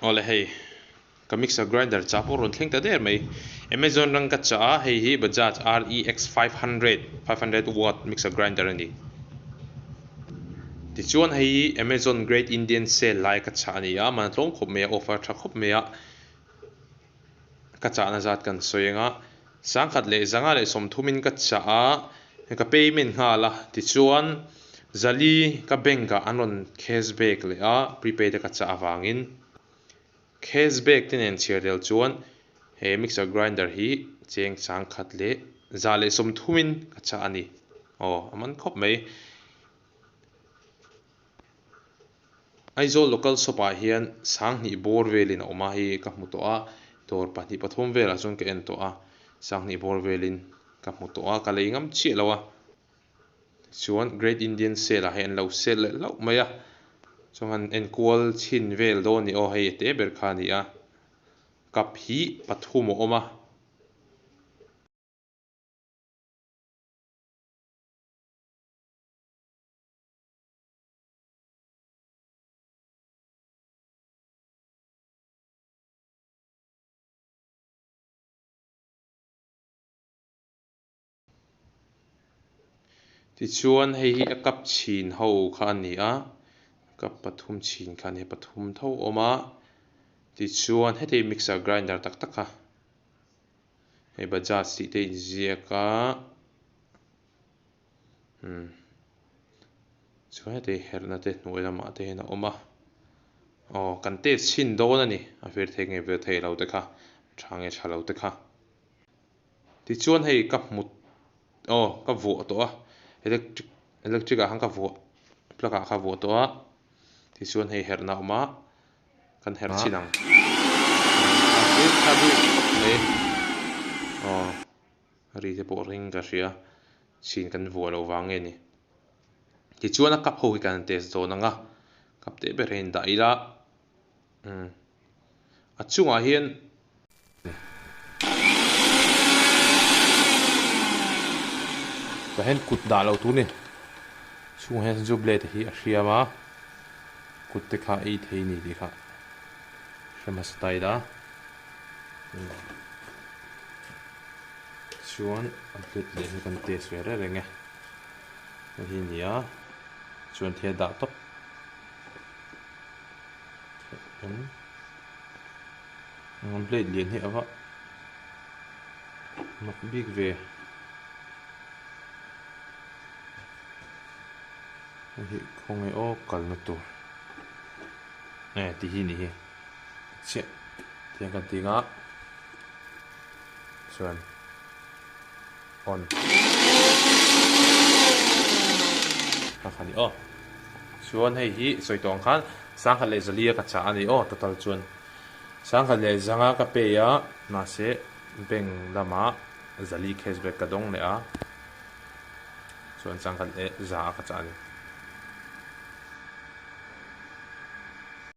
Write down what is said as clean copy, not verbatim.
Awle hei ka mixer grinder chah pawh rawn thleng ta der mai. Amazon rang ka chah a, hei hi Bajaj REX 500, 500 watt mixer grinder a ni. Tichuan hei hi Amazon Great Indian Sale lai ka chah a ni a, man a tlawm khawp mai a, offer tha khawp mai a. Ka chahna zat kan sawi ang a, 1530 in ka chah a, ka payment nghal a, tichuan zali ka bank ah an rawn cash back leh a, prepaid a ka chah avangin cash back te nen chhiar tel chuan he mixer grinder hi cheng 1130 in ka chah a ni. Aw a man khawp mai. Aizawl local shop ah hian 2000 bawr velin a awm a, hei ka hmu tawh a, dawr pahnih pathum velah chuan ka en tawh a, 2000 bawr velin ka hmu tawh a, ka lei ngam chiah lo a, tichuan Great Indian Sale ah hei an lo sale leh hlauh mai a, chuan han enkual chhin vel dawn a ni aw, hei a te ber kha a ni a, cup hi pathum a awm a. Tichuan hei hi a cup chhin ho kha a ni a, cup pathum chhin kha a ni a, pathum tho a awm a, tichuan heti hi mixer grinder tak tak kha hei bajaj tih te a inziak a. Umm chuan heti herhna te hnuai lamah te hian a awm a aw kan test chhin dawn a ni a vir thei nge vir thei lo te kha tha nge tha lo te kha tichuan hei ka hmu aw ka vuah tawh a electric electric ah khan ka vuah plug ah kha vuah tawh a tichuan hei herhna a awm a kan herh chhin ang a vir tha duh khawp mai aw. A ri te pawh ring ka hria, chhin kan vuah loh vang nge ni. Tichuan a cup ho hi kan test dawn ang a, cup teh ber hi dah ila, umm a chungah hian tah hian kut dah loh tur a ni, chhungah hian chu blade hi a hriam a, kut te kha ei thei a ni tih kha hre hmasa ta ila. Chuan a hlut leh hi kan test ve reng reng e hei hi a ni a chuan thil a dah tawp an plate lian hi a va mak bik ve hei hi khawnge aw kalna tur e ti hi a nih hi. Chiah tiang kan ti nga chuan on kha kha ni aw chuan hei hi sawi tawh ang khan 1400 ka chah a ni aw total chuan 1100 ka pay a mahse bank lamah zali cashback ka dawng leh a chuan 1100 ka chah a ni.